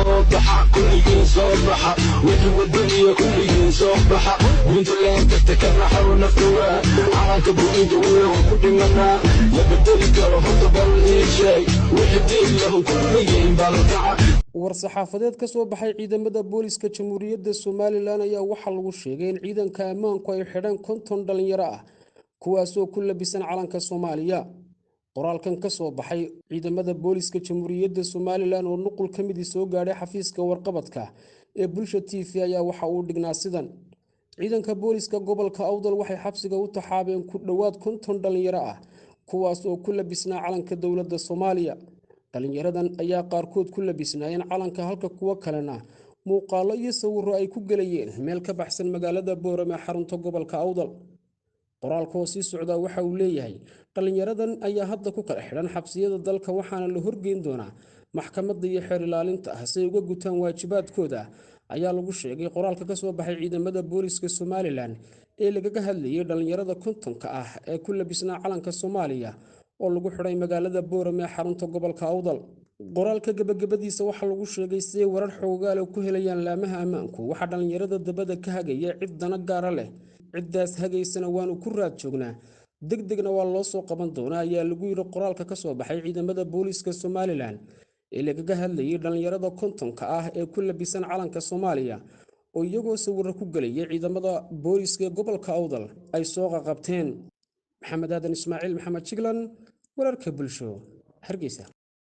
Soo baxa kulligiin, soo baxa wixii wadaniya, kulligiin soo baxa. Puntland tagta ka naxaw naftuwa, calanka buluuga weewan ku dhimanaa, ma bedeli karo. Horta bal ii sheeg wixii diin lahu, kulligiin balkaca. War-saxaafadeed ka soo baxay ciidamada booliska Jamhuuriyadda Somalilan ayaa waxaa lagu sheegay in ciidanka ammaanku ay xidhaan 50 dhalinyaro ah, kuwaasoo ku labisan calanka Soomaaliya. Qoraalkan ka soo baxay ciidamada booliska Jamhuuriyadda Somalilan oo nuqul ka midii soo gaadhay xafiiska warqabadka ee Bulsha TV ayaa waxa uu dhignaa sidan: Ciidanka booliska gobolka Awdal waxay xabsiga u taxaabeen ku dhowaad 50 dhalinyaro ah, kuwaas oo ku labisnaa calanka dowladda Soomaaliya. Dhalinyaradan ayaa qaarkood ku labisnaayeen calanka, halka kuwo kalena muuqaallo iyo sawirro ay ku gelayeen meel ka baxsan magaalada Boorame, xarunta gobolka Awdal. Qoraalka oo sii socdaa waxa uu leeyahay: Dhalinyaradan ayaa hadda ku kala xidhan xabsiyada dalka, waxaana la horgeyn doonaa maxkamadda iyo xeer ilaalinta ah si ay uga gutaan waajibaadkooda, ayaa lagu sheegay qoraalka ka soo baxay ciidamada booliska Somalilan ee lagaga hadlayay dhalinyarada 50-ka ah ee ku labisnaa calanka Soomaaliya oo lagu xidhay magaalada Boorame ee xarunta gobolka Awdal. Qoraalka gabagabadiisa waxaa lagu sheegay: Siday warar xoogaale ku helayaan laamaha ammaanku, waxaa dhalinyarada dabada ka hagaya cid dana gaara leh. Ciddaas hagaysana waanu ku raad joognaa, deg degna waa loo soo qaban doonaa, ayaa lagu yidhi qoraalka ka soo baxay ciidamada booliska Somalilan ee lagaga hadlayay dhalinyarada 50-ka ah ee ku labisan calanka Soomaaliya oo iyagoo sawirro ku gelaya ciidamada booliska ee gobolka Awdal ay soo qaqabteen. Maxamed Aadan Ismaaciil, Maxamed Jiglan, wararka Bulsho, Hargeysa.